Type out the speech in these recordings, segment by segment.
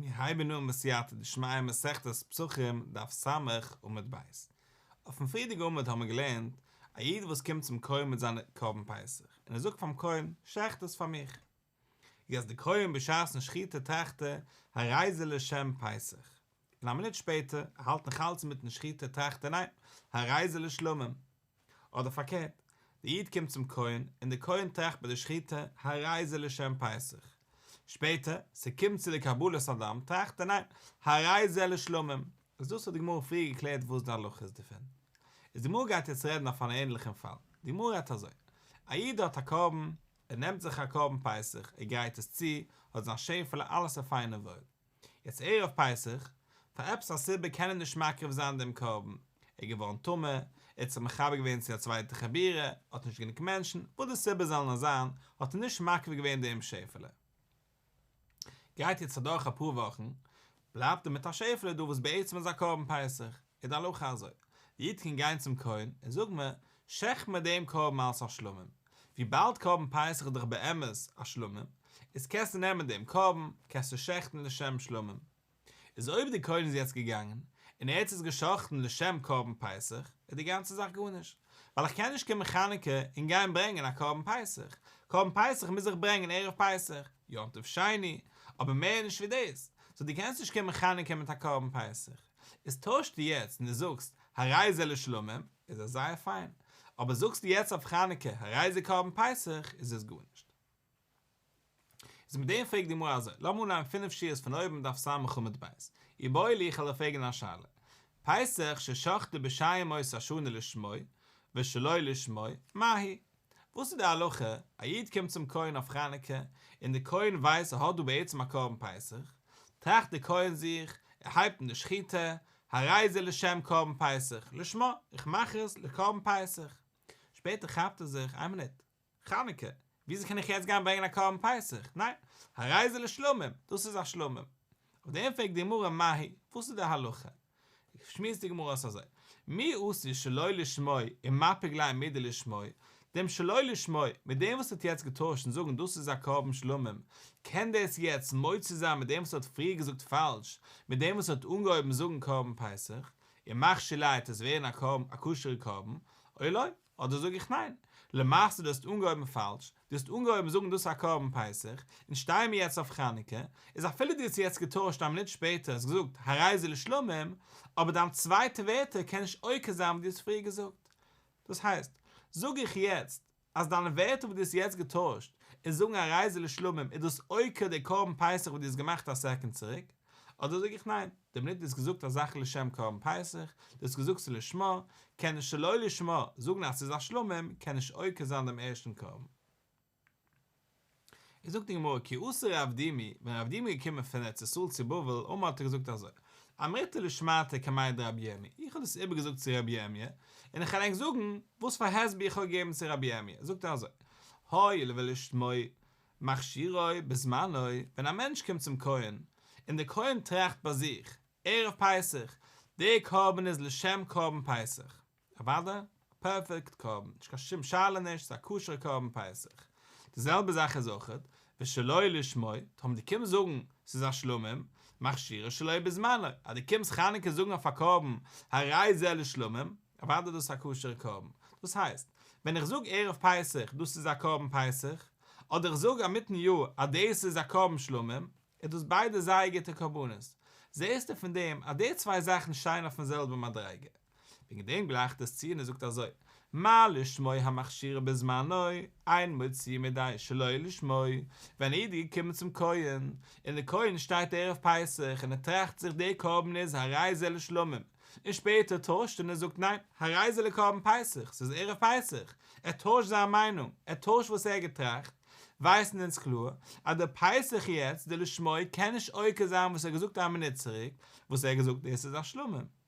מיר הייבן אן בסייעתא דשמיא מסכת פסחים דף ס' עמוד ב'. אויפן פריערדיגע עמוד האבן מיר געלערנט, א איד וואס קומט צום כהן מיט זיין קרבן פסח, און ער זאגט פאר'ן כהן, שעכט עס פאר מיך. איז אז די כהן בשעת'ן שחיטה טראכט ער, הרי זה לשם פסח. און א מינוט שפעטער, ער האלט נאך אלץ אינמיטן שחיטה, טראכט ער, ניין, הרי זה לשלמים. אדער פארקערט, דער איד קומט צום כהן, און דער כהן טראכט ביי די שחיטה, הרי זה לשם פסח. שפעטער, ס'קומט צו די קבלת הדם, טראכט ער, ניין, הרי זה לשלמים. איז דאס האט די גמרא פריער געקלערט וואס די הלכה איז דערפון. איז די גמרא גייט יעצט רעדן אויף אן ענליכן פאל. די גמרא רעדט אזוי, א איד האט א קרבן, ער נעמט זיך א קרבן פסח, ער גרייט עס צו, האט זיין שעפעלע, אלעס איז פיין און וואויל. יעצט ערב פסח, פאר עפעס א סיבה קען ער נישט מקריב זיין דעם קרבן, ער איז געווארן טמא, ער האט זיך מחבר געווען צו א צווייטע חבורה, האט נישט גענוג מענטשן, וואס די סיבה זאל נאר זיין, האט ער נישט מקריב געווען דעם שעפעלע. גייט יעצט אדורך אפאר וואכן, בלייבט ער מיט א שעפעלע דא וואס בעצם איז א קרבן פסח, איז די הלכה אזוי, די איד קען גיין צום כהן און זאג מיר, שעכט מיר דעם קרבן אלס א שלמים, וויבאלד קרבן פסח איז דאך באמת א שלמים, איז קענסטו נעמען דעם קרבן, קענסטו שעכטן לשם שלמים. איז אויב די כהן איז יעצט געגאנגען, און ער האט עס געשאכטן לשם קרבן פסח, איז די גאנצע זאך גארנישט, ווייל איך קען נישט קומען חנוכה און גיין ברענגען א קרבן פסח, קרבן פסח מוז איך ברענגען ערב פסח, יום טוב שני, אבער מער נישט ווי דאס, סאו דו קענסט נישט קומען חנוכה מיט א קרבן פסח. איז טוישסטו יעצט און דו זאגסט הרי זה לשלמים, איז עס זייער פיין, אבער זאגסטו יעצט אויף חנוכה הרי זה קרבן פסח, איז עס גארנישט. איז מיט דעם פרעגט די גמרא אזוי, לאמיר אנהייבן פינף שורות פון אויבן דף ס' עמוד ב', איבעיא להו איך וועל דיר פרעגן א שאלה, פסח ששחטו בשאר ימות השנה לשמו ושלא לשמו, מהו? וואס איז די הלכה, א איד קומט צום כהן אויף חנוכה, און די כהן ווייסט ער האט דא בעצם א קרבן פסח, טראכט די כהן זיך, ער הייבט אן די שחיטה, הרי זה לשם קרבן פסח, לשמה, איך מאך עס לקרבן פסח. שפעטער כאפט ער זיך, איין מינוט, חנוכה, וויאזוי קען איך יעצט גיין ברענגען א קרבן פסח? ניין, הרי זה לשלמים, דאס איז א שלמים. אויף דעם פרעגט די גמרא מהו, וואס איז די הלכה? שמועסט די גמרא אויס אזוי, מי אתי שלא לשמו ומפיק ליה מדלשמו, דעם שלא לשמו, מיט דעם וואס האט יעצט געטוישט און זאגן דאס איז א קרבן שלמים, קען דאס יעצט מוציא זיין מיט דעם וואס האט פריער געזאגט פאלש, מיט דעם וואס האט אנגעהויבן זאגן קרבן פסח, ומכשיר ליה וועט עס ווערן א קרבן א כשר'ע קרבן, או לא, אדער זאג איך ניין, למעשה דו האסט אנגעהויבן פאלש, דו האסט אנגעהויבן זאגן דאס איז א קרבן פסח, און שטייען מיר יעצט אויף חנוכה, איז אפילו דו האסט יעצט געטוישט א מינוט שפעטער האסט געזאגט הרי זה לשלמים, אבער דיין צווייטע ווערטער קען נישט עוקר זיין וואס דו האסט פריער געזאגט. דאס הייסט, זאג איך יעצט אז דיינע ווערטער וואס דו האסט יעצט געטוישט און זאגן הרי זה לשלמים איז דאס עוקר די קרבן פסח וואס דו האסט געמאכט א סעקונד צוריק? אדער זאג איך ניין, די מינוט דו האסט געזאגט א זאך לשם קרבן פסח, דו האסט געזאגט ס'איז לשמה, קען נישט שלא לשמה זאגן אז ס'איז א שלמים, קען נישט עוקר זיין דעם ערשטן קרבן. איז זאגט די גמרא כי אתא רב דימי, ווען רב דימי איז געקומען פון ארץ ישראל צו בבל, אמר האט ער געזאגט אזוי, אמריתיה לשמעתא קמיה דרבי ירמי', איך האב דאס איבערגעזאגט צו רבי ירמי', און איך וועל ענק זאגן וואס פאר הסבר איך האב געגעבן צו רבי ירמי', זאגט ער אזוי, הואיל ולשמו מכשירו בזמנו, ווען א מענטש קומט צום כהן, און דער כהן טראכט ביי זיך, ערב פסח, דער קרבן איז לשם קרבן פסח, אוודאי, א פערפעקט קרבן, נישט קיין שום שאלה נישט, ס'איז א כשר'ע קרבן פסח. די זעלבע זאך איז אויכעט, ושלא לשמו, טאמער דו קומסט זאגן ס'איז א שלמים, מכשירו שלא בזמנו, אז דו קומסט חנוכה זאגן אויף א קרבן, הרי זה לשלמים, אוודאי דאס איז א כשר'ע קרבן. דאס הייסט, ווען איך זאג ערב פסח דאס איז א קרבן פסח, אדער איך זאג אינמיטן יאר אז דאס איז א קרבן שלמים, איז דאס ביידע זייער גוטע קרבנות. זעסטו פון דעם אז די צוויי זאכן שטייען אויפן זעלבן מדריגה. וועגן דעם גלייכט עס צו און ער זאגט אזוי, מה לשמו המכשירו בזמנו, אין מוציא מידי שלא לשמו, ווען א איד איז געקומען צום כהן, און דער כהן שטייט ערב פסח און ער טראכט זיך דער קרבן איז הרי זה לשלמים, און שפעטער טוישט און ער זאגט ניין, הרי זה לקרבן פסח, ס'איז ערב פסח, ער טוישט זיין מיינונג, ער טוישט וואס ער האט געטראכט, ווייסן אונז קלאר אז דער פסח יעצט, דער לשמו, קען נישט עוקר זיין וואס ער האט געזאגט א מינוט צוריק, וואס ער האט געזאגט דאס איז א שלמים.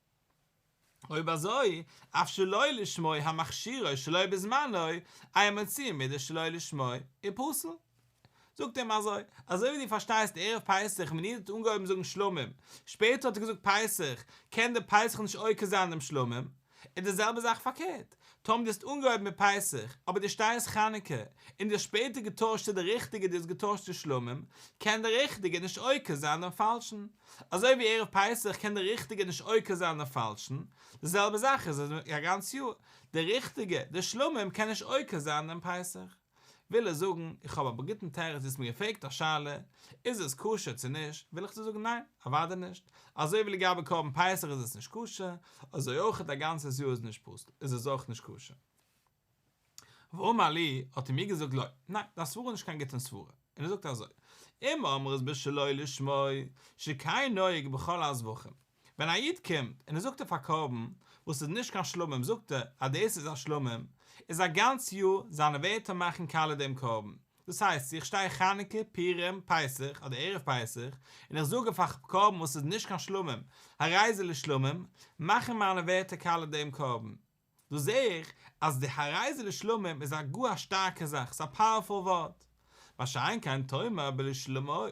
אויב אזוי, אף שלא לשמו המכשירו שלא בזמנו, אין מוציא מידי שלא לשמו, איז פסול. זאגט אים אזוי, אזוי ווי דו פארשטייסט ערב פסח ווען איד האט אנגעהויבן זאגן שלמים, שפעטער האט ער געזאגט פסח, קען דער פסח נישט עוקר זיין דעם שלמים, איז די זעלבע זאך פארקערט, טאמער דו האסט אנגעהויבן מיט פסח, אבער דו שטייסט חנוכה, און דו האסט שפעטער געטוישט צו די ריכטיגע דו האסט געטוישט צו שלמים, קען די ריכטיגע נישט עוקר זיין דעם פאלשן. אזוי ווי ערב פסח קען די ריכטיגע נישט עוקר זיין דעם פאלשן, די זעלבע זאך איז א גאנץ יאר, די ריכטיגע, די שלמים קען נישט עוקר זיין דעם פסח. וויל ער זאגן, איך האב אבער גוטן תירוץ, דו האסט מיר געפרעגט א שאלה, איז עס כשר צו נישט, וויל איך דיר זאגן ניין, אוודאי נישט, אזוי ווי לגבי קרבן פסח איז עס נישט כשר, אזוי אויך א גאנצעס יאר איז נישט פסול, איז עס אויך נישט כשר. ואמר לי, האט ער מיר געזאגט לא, ניין, דיין סברה איז נישט קיין גוטע סברה, און ער זאגט אזוי, אם אמרת בשלא לשמו, שכן נוהג בכל הזבחים, ווען א איד קומט און ער זאגט אויף א קרבן וואס איז נישט קיין שלמים זאגט ער אז דאס איז א שלמים, איז א גאנץ יאר זיינע ווערטער מאכן קאלע דעם קרבן, דאס הייסט צו איך שטיי חנוכה, פורים, פסח, אדער ערב פסח, און איך זאג אויף א קרבן וואס איז נישט קיין שלמים, הרי זה לשלמים, מאכן מיינע ווערטער קאלע דעם קרבן. דא זעה איך אז די הרי זה לשלמים איז א גאר א שטארקע זאך, ס'איז א powerful ווארט. מה שאין כן תאמר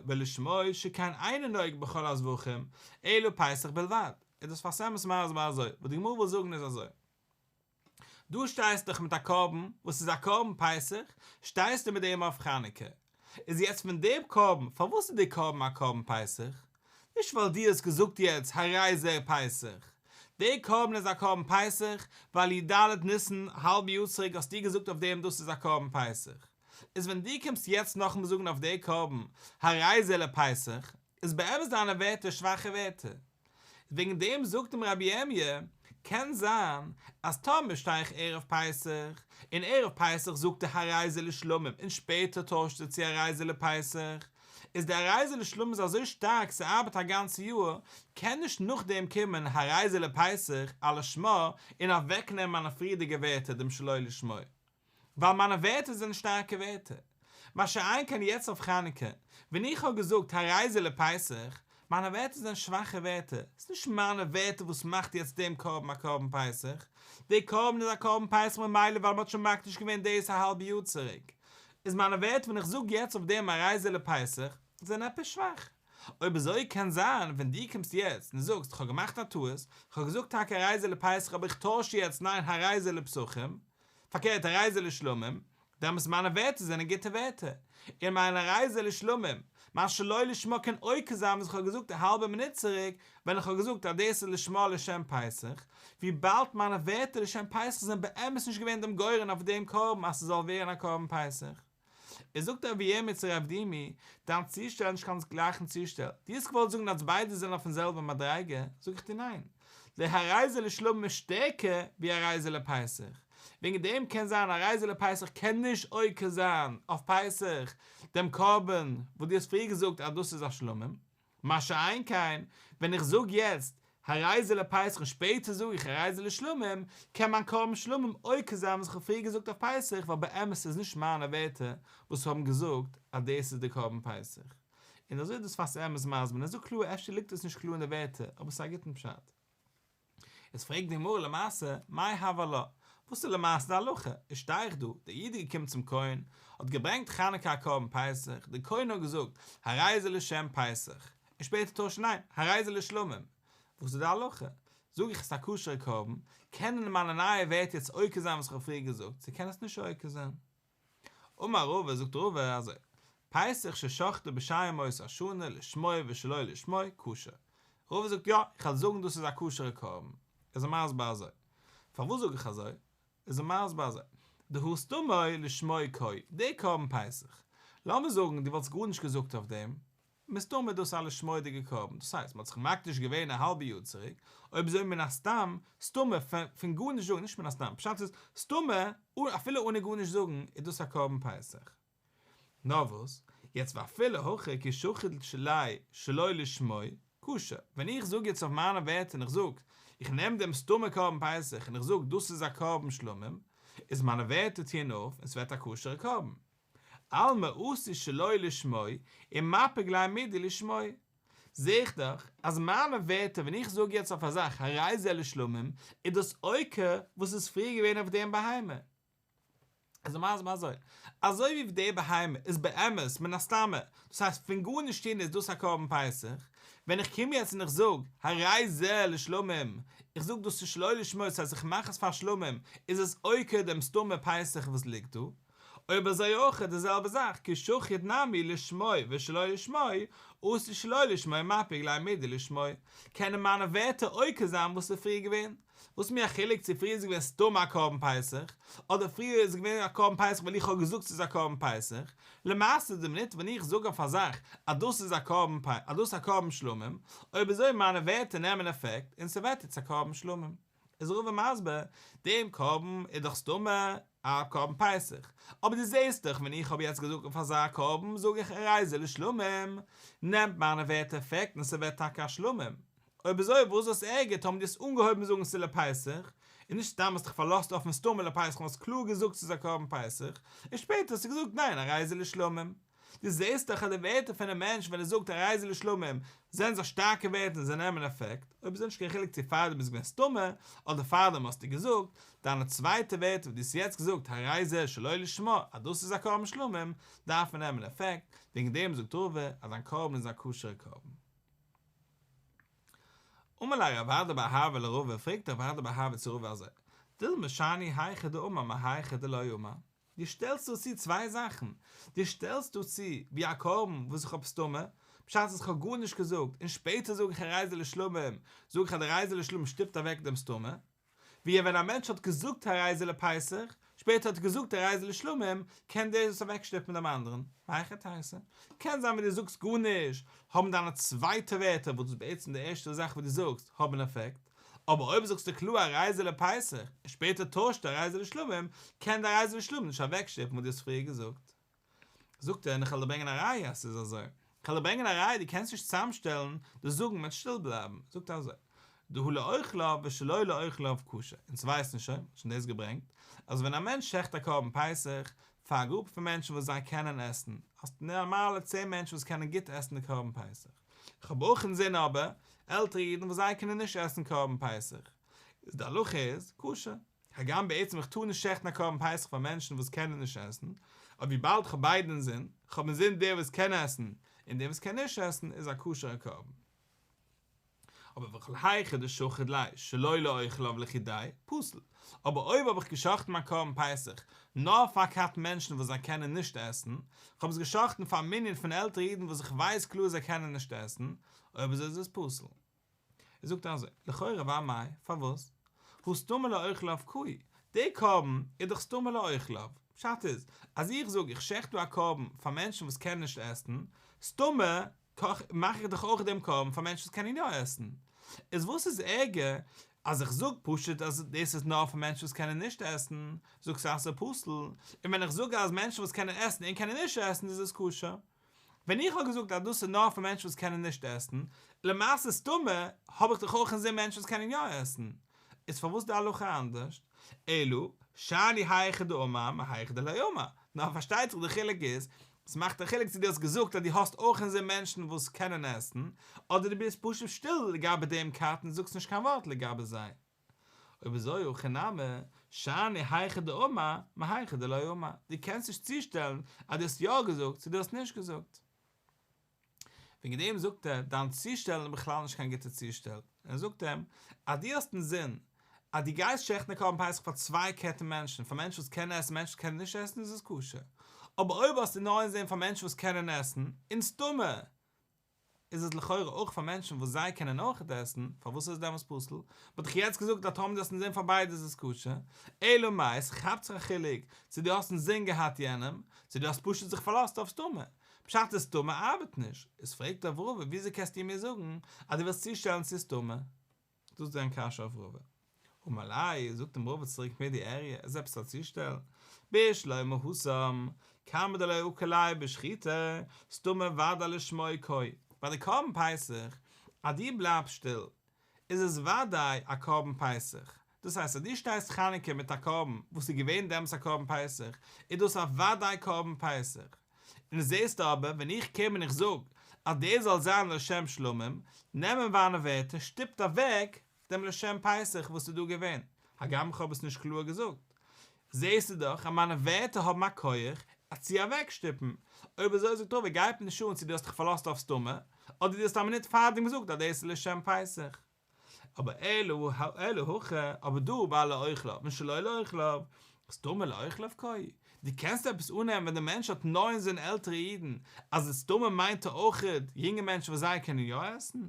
בלשמו שכן אינו נוהג בכל הזבחים אלא פסח בלבד. איז דאס שפת אמת מסביר אזוי, וואס די גמרא וויל זאגן איז אזוי. דא שטייסט דאך מיט א קרבן וואס איז א קרבן פסח, שטייסטו מיט דעם אויף חנוכה. איז יעצט פון דעם קרבן, פארוואס איז דער קרבן א קרבן פסח? נישט ווייל דו האסט געזאגט יעצט הרי זה פסח. דער קרבן איז א קרבן פסח ווייל י ד ניסן האלב יאר צוריק האסטו געזאגט אויף דעם דאס איז א קרבן פסח. איז ווען דו קומסט יעצט נאכאמאל זאגן אויף דער קרבן הרי זה לפסח, איז באמת דיינע ווערטער שוואכע ווערטער. וועגן דעם זאגט אים רבי ירמי', קען זיין אז טאמער שטיי איך ערב פסח, און ערב פסח זאגט ער הרי זה לשלמים און שפעטער טוישט ער צו הרי זה לפסח, איז די הרי זה לשלמים איז אזוי שטארק ס'ארבעט א גאנצע יאר, קען נישט נאכדעם קומען הרי זה לפסח א לשמה און אוועקנעמען מיינע פריערדיגע ווערטער דעם שלא לשמו. ווייל מיינע ווערטער זענען שטארקע ווערטער. מה שאין כן יעצט אויף חנוכה, ווען איך האב געזאגט הרי זה לפסח, מיינע ווערטער זענען שוואכע ווערטער, ס'איז נישט מיינע ווערטער וואס מאכט יעצט דעם קרבן א קרבן פסח, דער קרבן איז א קרבן פסח ממילא ווייל מ'האט שוין מקדיש געווען דאס א האלבע יאר צוריק, איז מיינע ווערטער ווען איך זאג יעצט אויף דעם הרי זה לפסח, זענען עפעס שוואך. אויב אזוי קען זיין ווען דו קומסט יעצט און זאגסט כ'האב געמאכט א טעות, כ'האב געזאגט טאקע הרי זה לפסח אבער איך טויש יעצט ניין הרי זה לפסחים, פארקערט הרי זה לשלמים, דעמאלטס מיינע ווערטער זענען גוטע ווערטער, און מיין הרי זה לשלמים, מיין שלא לשמה קען עוקר זיין וואס איך האב געזאגט א האלבע מינוט צוריק, ווען איך האב געזאגט אז דאס איז לשמה לשם פסח, וויבאלד מיינע ווערטער לשם פסח זענען באמת נישט געווען דעם גורם אויף דעם קרבן אז ס'זאל ווערן א קרבן פסח. איז זאגט רבי ירמי' צו רב דימי, דיין צושטעל איז נישט קיין גלייכן צושטעל, דו האסט געוואלט זאגן אז ביידע זענען אויפן זעלבן מדריגה, זאג איך דיר ניין, די הרי זה לשלמים איז שטערקער ווי הרי זה לפסח, וועגן דעם קען זיין הרי זה לפסח קען נישט עוקר זיין אויף פסח דעם קרבן וואס דו האסט פריער געזאגט אז דאס איז א שלמים, מה שאין כן, ווען איך זאג יעצט הרי זה לפסח און שפעטער זאג איך הרי זה לשלמים, קען מיין קרבן שלמים עוקר זיין וואס איך האב פריער געזאגט אויף פסח, ווייל באמת איז נישט מיינע ווערטער וואס האבן געזאגט אז דאס איז די קרבן פסח. און אזוי איז דאס שפת אמת מסביר, און ער זאגט קלאר אפשר ליגט עס נישט קלאר אין די ווערטער, אבער ס'איז א גוטן פשט. איז פרעגט די גמרא למעשה, מאי הוי עלה? וואס איז למעשה די הלכה? איז שטיי איך דא, דער איד איז געקומען צום כהן, האט געברענגט חנוכה א קרבן פסח, דער כהן האט געזאגט, הרי זה לשם פסח, און שפעטער טוישט ניין, הרי זה לשלמים. וואס איז די הלכה? זאג איך עס איז א כשר'ע קרבן, קענען מיינע נייע ווערטער יעצט עוקר זיין וואס איך האב פריער געזאגט, צו קען עס נישט עוקר זיין? אמר רבא, זאגט רבא אזוי, פסח ששחטו בשאר ימות השנה לשמו ושלא לשמו, כשר. רבא זאגט יא, איך וועל זאגן דאס איז א כשר'ע קרבן. איז ער מסביר אזוי. פארוואס זאג איך אזוי? איז ער מסביר אזוי, דהא סתמא לשמו קאי, די קרבן פסח, לאמיר זאגן דו וואלטסט גארנישט געזאגט אויף דעם, מסתמא איז דאס א לשמו'דיגע קרבן, דאס הייסט, מ'האט זיך מקדיש געווען א האלבע יאר צוריק, אויב אזוי מן הסתם, סתמא, פון גארנישט זאגן, נישט מן הסתם, פשט איז, סתמא, אפילו אנע גארנישט זאגן, איז דאס א קרבן פסח. נאר וואס, יעצט ואפילו הכי כי שחיט ליה שלא לשמו, כשר, ווען איך זאג יעצט אויף מיינע ווערטער און איך זאג, איך נעם דעם סתמא קרבן פסח און איך זאג דאס איז א קרבן שלמים, איז מיינע ווערטער טוען אויף און ס'ווערט א כשר'ע קרבן. אלמא אתי שלא לשמו ומפיק ליה מידי לשמו. זע איך דאך אז מיינע ווערטער ווען איך זאג יעצט אויף א זאך הרי זה לשלמים איז דאס עוקר וואס איז פריער געווען אויף דעם בהמה. איז ער מסביר אזוי, אזוי ווי די בהמה איז באמת מן הסתמא, דאס הייסט פון גארנישט טון איז דאס א קרבן פסח, ווען איך קום יעצט און איך זאג הרי זה לשלמים, איך זאג דאס איז שלא לשמו דאס הייסט איך מאך עס פאר שלמים, איז עס עוקר דעם סתמא פסח וואס ליגט דא, אויב אזוי אויך די זעלבע זאך, כי שחית נמי לשמו ושלא לשמו, אתי שלא לשמו מפיק ליה מדלשמו, קענען מיינע ווערטער עוקר זיין וואס איז פריער געווען. וואס איז מיר א חילוק צו פריער איז געווען סתם א קרבן פסח, אדער פריער איז געווען א קרבן פסח ווייל איך האב געזאגט ס'איז א קרבן פסח, למעשה די מינוט ווען איך זאג אויף א זאך אז דאס איז א קרבן פ אז דאס איז א קרבן שלמים, אויב אזוי מיינע ווערטער נעמען עפעקט און ס'ווערט איצט א קרבן שלמים. איז רבא מסביר, דעם קרבן איז דאך סתמא א קרבן פסח, אבער דו זעסט דאך ווען איך האב יעצט געזאגט אויף אזא קרבן זאג איך הרי זה לשלמים, נעמט מיינע ווערטער עפעקט און ס'ווערט טאקע א שלמים, אויב אזוי וואס איז דאס ערגער טאמער דו האסט אנגעהויבן זאגן ס'איז לפסח, און נישט סתם האסט דיך פארלאזט אויפן סתמא לפסח און האסט קלאר געזאגט ס'איז א קרבן פסח, און שפעטער האסטו געזאגט ניין הרי זה לשלמים. דו זעסט דאך אז די ווערטער פונעם מענטש ווען ער זאגט הרי זה לשלמים זענען זיך שטארקע ווערטער און זיי נעמען עפעקט, אויב איז נישט קיין חילוק צו פארדעם איז געווען סתמא אדער פארדעם האסטו געזאגט דיינע צווייטע ווערטער וואס דו האסט יעצט געזאגט הרי זה שלא לשמה אז דאס איז א קרבן שלמים דארף מען נעמען עפעקט, וועגן דעם זאגט רבא אז דיין קרבן איז א כשר'ע קרבן. אמר ליה רב אדא בר אהבה לרבא, פרעגט רב אדא בר אהבה צו רבא אזוי, דילמא שאני היכא דאמר מהיכא דלא אמר, דו שטעלסט דא צו צוויי זאכן, דו שטעלסט דא צו ווי א קרבן וואס איך האב סתמא, פשט איז איך האב גארנישט געזאגט, און שפעטער זאג איך הרי זה לשלמים, זאג איך אז די הרי זה לשלמים שטופט אוועק דעם סתמא, ווי ווען א מענטש האט געזאגט הרי זה לפסח, שפעטער האט ער געזאגט הרי זה לשלמים, קען דער דאס אוועקשטופן דעם אנדערן, מהיכי תיתי? קען זיין ווען דו זאגסט גארנישט, האבן דיינע צווייטע ווערטער, וואס דאס איז בעצם די ערשטע זאך וואס דו זאגסט, האבן עפעקט, אבער אויב זאגסטו קלאר הרי זה לפסח, און שפעטער טוישסטו הרי זה לשלמים, קען די הרי זה לשלמים נישט אוועקשטופן וואס דו האסט פריער געזאגט. זאגט ער, און איך וועל דיר ברענגען א ראיה אז ס'איז אזוי. איך וועל דיר ברענגען א ראיה, דו קענסט נישט צוזאמשטעלן דאס זאגן מיט שטיל בלייבן. זאגט ער אזוי, דהא לאוכליו ושלא לאוכליו כשר, אונז ווייסן שוין, מ'האט שוין דאס געברענגט, אז ווען א מענטש שעכט א קרבן פסח, פאר א גרופע פון מענטשן וואס זיי קענען עסן, האסט נארמאלע צען מענטשן וואס קענען גוט עסן די קרבן פסח. איך האב אויך אינזין אבער, עלטערע אידן וואס זיי קענען נישט עסן קרבן פסח. איז די הלכה איז, כשר. הגם בעצם איך טאר נישט שעכטן א קרבן פסח פאר מענטשן וואס קענען נישט עסן, אבער וויבאלד כ'האב ביידע אינזין, כ'האב אינזין דער וואס קען עסן און דער וואס קען נישט עסן, איז א כשר'ע קרבן. אבער וכל היכא דשחית ליה שלא לאוכליו לחודיה, פסול. אבער אויב האב איך געשאכטן מיין קרבן פסח נאר פאר א כת מענטשן וואס זיי קענען נישט עסן, כ'האב עס געשאכטן פאר א מנין פון עלטערע אידן וואס איך ווייס קלאר זיי קענען נישט עסן, אויב אזוי איז עס פסול. ער זאגט אזוי, לכאורה ואמאי, פארוואס? הא סתמא לאוכליו קאי, די קרבן איז דאך סתמא לאוכליו, פשט איז, אז איך זאג איך שעכט דא א קרבן פאר מענטשן וואס קענען נישט עסן, סתמא מאך איך דאך אויך דעם קרבן פאר מענטשן וואס קענען יא עסן, איז וואס איז ערגער, אז איך זאג פשוט אז דאס איז נאר פאר מענטשן וואס קענען נישט עסן, זאגסטו אז ס'איז פסול, און ווען איך זאג אז מענטשן וואס קענען עסן און קענען נישט עסן איז עס כשר. ווען איך האב געזאגט אז דאס איז נאר פאר מענטשן וואס קענען נישט עסן, למעשה סתמא האב איך דאך אויך אינזין מענטשן וואס קענען יא עסן, איז פארוואס די הלכה אנדערשט? אלא שאני היכא דאמר מהיכא דלא אמר, נאר פארשטייט זיך די חילוק איז, ס'מאכט א חילוק צו דו האסט געזאגט אז דו האסט אויך אינזין מענטשן וואס קענען עסן, אדער דו ביסט פשוט שטיל לגבי דעם כת און זאגסט נישט קיין ווארט לגבי זיי. אויב אזוי הכא נמי, שאני היכא דאמר, מהיכא דלא אמר, דו קענסט נישט צושטעלן אז דו האסט יא געזאגט צו דו האסט נישט געזאגט. וועגן דעם זאגט ער, דיין צושטעלן איז בכלל נישט קיין גוטע צושטעל. און ער זאגט אים, אז דו האסט אינזין אז דו גייסט שעכטן א קרבן פסח פאר צוויי כתים מענטשן, פאר מענטשן וואס קענען עסן און מענטשן וואס קענען נישט עסן איז עס כשר. אבער אויב האסטו נאר אינזין פאר מענטשן וואס קענען עסן, און סתמא איז עס לכאורה אויך פאר מענטשן וואס זיי קענען אויכעט עסן, פארוואס איז עס דעמאלס פסול? מ'האט דאך יעצט געזאגט אז טאמער דו האסט אינזין פאר ביידע איז עס כשר, אלא מאי עס כאפט זיך א חילוק צו דו האסט אינזין געהאט יענעם, צו דו האסט פשוט זיך פארלאזט אויף סתמא. פשט איז סתמא ארבעט נישט. איז פרעגט אויף רבא וויאזוי קענסטו מיר זאגן אז דו ווילסט צושטעלן צו סתמא? דאס איז דיין קשיא אויף רבא. אמר ליה, זאגט אים רבא צוריק מידי איריא, איז עפעס א צושטעל? בשלמא התם, כמה דלא עקר ליה בשחיטה, סתמא ודאי לשמו קאי. ביי די קרבן פסח, אז דו בלייבסט שטיל, איז עס ודאי א קרבן פסח. דאס הייסט אז דו שטייסט חנוכה מיט א קרבן וואס איז געווען דעמאלטס א קרבן פסח, איז דאס א ודאי קרבן פסח. און זעסטו אבער ווען איך קום און איך זאג אז דאס זאל זיין לשם שלמים, נעמען מיינע ווערטער שטופט אוועק דעם לשם פסח וואס איז דא געווען, הגם איך האב עס נישט קלאר געזאגט. זעסטו דאך אז מיינע ווערטער האבן א כח אז צו אוועקשטופן. אויב אזוי זאגט רבא גייט מיר נישט אן צו דו האסט דיך פארלאזט אויף סתמא, אדער דו האסט א מינוט פארדעם געזאגט אז דאס איז לשם פסח. אבער אלא אלא הכא, אבער דא ביי לאוכליו און שלא לאוכליו, סתמא לאוכליו קאי, דו קענסט עפעס אננעמען ווען דער מענטש האט נאר אינזין עלטערע אידן אז די סתמא מיינט ער אויכעט יונגע מענטשן וואס זיי קענען יא עסן?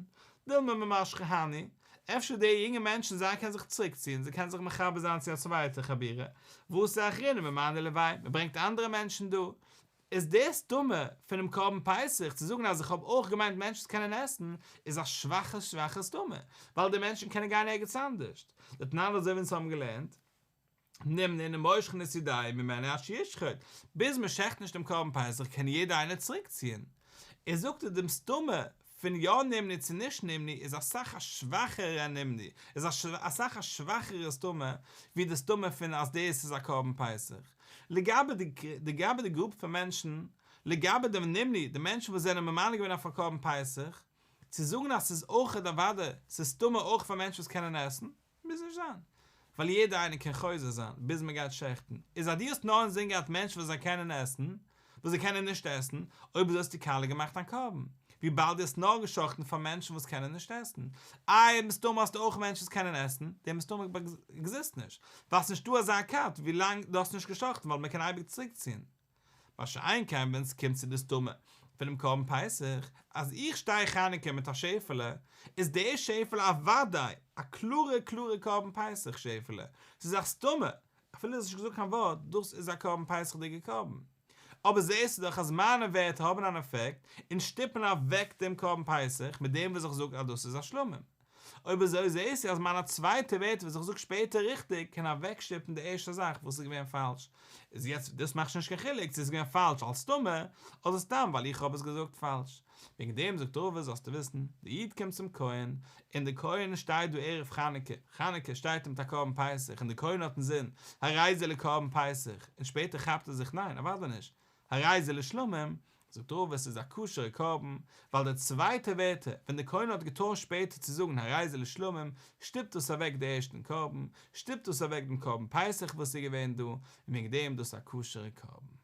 דילמא ממשכי הני, אפשר די יונגע מענטשן זיי קענען זיך צוריקציען זיי קענען זיך מחבר זיין צו א צווייטע חבורה, ואתו אחריני ומנו ליה, מען ברענגט אנדערע מענטשן דא, איז די סתמא פונעם קרבן פסח צו זאגן אז איך האב אויך געמיינט מענטשן וואס קענען עסן איז א שוואכע שוואכע סתמא, ווייל די מענטשן קענען גיין ערגעץ אנדערשט. דתנן אזוי ווי אונז האבן געלערנט, נמנין ומושכין את ידיהם ממנו עד שישחט, ביז מען שעכט נישט דעם קרבן פסח קען יעדער איינער צוריקציען. ער זאגט אז דעם סתמא פון יא נמנו צו נישט נמנו איז אסאך א שוואכערע נמנו, איז אסאך א שוואכערע סתמא ווי די סתמא פון אז דאס איז א קרבן פסח. לגבי די לגבי די גרופ פון מענטשן, לגבי די נמנו, די מענטשן וואס זענען ממנה געווען אויף א קרבן פסח, צו זאגן אז ס'איז אויכעט אוודאי ס'איז סתמא אויך פאר מענטשן וואס קענען עסן, מוז נישט זיין. ווייל יעדער איינער קען חוזר זיין ביז מען גייט שעכטן. איז אז דו האסט נאר אינזין געהאט מענטשן וואס זיי קענען עסן, וואס זיי קענען נישט עסן, אויב אזוי האסטו קאליע געמאכט דיין קרבן. וויבאלד דו האסט נאר געשאכטן פאר מענטשן וואס קענען נישט עסן. איי מסתמא האסטו אויך מענטשן וואס קענען עסן, דער מסתמא עקזיסט נישט. ווייל ס'נישטא אזא כת ווילאנג דו האסט נישט געשאכטן ווייל מען קען אייביג צוריקציען. מה שאין כן ווען ס'קומט צו די סתמא פונעם קרבן פסח, אז איך שטיי חנוכה מיט א שעפעלע, איז די שעפעלע אוודאי א קלארע קלארע קרבן פסח שעפעלע, ס'איז א סתמא, אפילו האסט נישט געזאגט קיין ווארט, דאס איז א קרבן פסח'דיגע קרבן. אבער זעסטו דאך אז מיינע ווערטער האבן אן עפעקט און שטופן אוועק דעם קרבן פסח מיט דעם וואס איך זאג אז דאס איז א שלמים. אויב אזוי זעסטו אז מיינע צווייטע ווערטער וואס איך זאג שפעטער ריכטיג קען אוועקשטופן די ערשטע זאך וואס איז געווען פאלש. איז יעצט דאס מאכט שוין נישט קיין חילוק צו עס איז געווען פאלש אלס סתמא אדער סתם ווייל איך האב עס געזאגט פאלש. וועגן דעם זאגט רבא זאלסטו וויסן, די איד קומט צום כהן, און די כהן שטייט דא ערב חנוכה, חנוכה שטייט ער מיט א קרבן פסח און די כהן האט אינזין הרי זה לקרבן פסח און שפעטער כאפט ער זיך ניין אוודאי נישט הרי זה לשלמים, זאגט רבא עס איז א כשר'ע קרבן, ווייל די צווייטע ווערטער, ווען די כהן האט געטוישט שפעטער צו זאגן הרי זה לשלמים, שטופט דאס אוועק די ערשטן קרבן, שטופט דאס אוועק דעם קרבן פסח וואס איז געווען דא, און וועגן דעם דאס א כשר'ע קרבן.